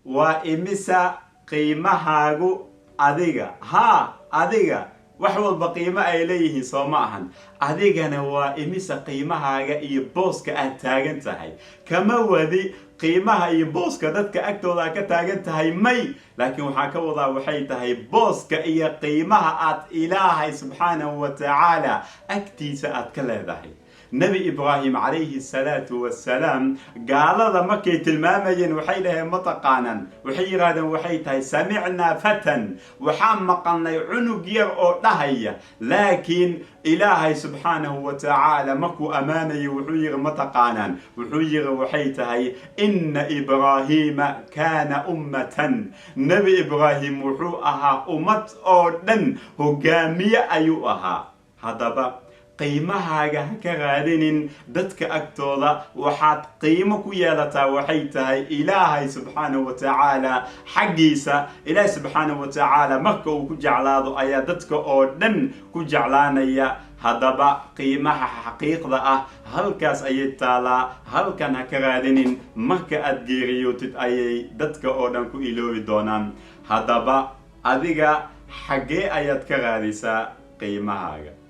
Waa imisa qiimahaagu adiga? Haa, adiga wax walba qiimo ay leeyihiin, soo ma ahan? Adigana waa imisa qiimahaaga iyo booska aad taagan tahay? Kama wadi qiimaha iyo booska dadka agtooda aad ka taagan tahay, may, laakiin waxaan ka wadaa waxay tahay booska iyo qiimaha aad Ilaahay subxaanahu wa tacaala agtiisa aad ka leedahay. Nebi Ibraahim calayhi salaatu wasalaam, gaalada markay tilmaamayeen, waxay dhaheen, ma taqaanaan, waxay yidhahdeen waxay tahay "samicnaa fatan", waxaan maqalnay cunug yar oo dhahaya. Laakiin Ilaahay subxaanahu wa tacaala markuu ammaanayay, wuxuu yidhi, ma taqaanaan, wuxuu yidhi waxay tahay "inna Ibraahiima kaana ummatan". Nebi Ibraahim wuxuu ahaa ummad oo dhan hogaamiye ayuu ahaa. Haddaba qiimahaaga ha ka raadinin dadka agtooda. Waxaad qiimo ku yeelataa waxay tahay Ilaahay subxaanahu wa tacaala xaggiisa. Ilaahay subxaanahu wa tacaala marka uu ku jeclaado ayaa dadka oo dhan ku jeclaanaya. Haddaba qiimaha xaqiiqda ah halkaas ayay taalaa, halkan ha ka raadinin. Marka aad geeriyootid ayay dadka oo dhan ku iloobi doonaan. Haddaba adiga xaggee ayaad ka raadisaa qiimahaaga?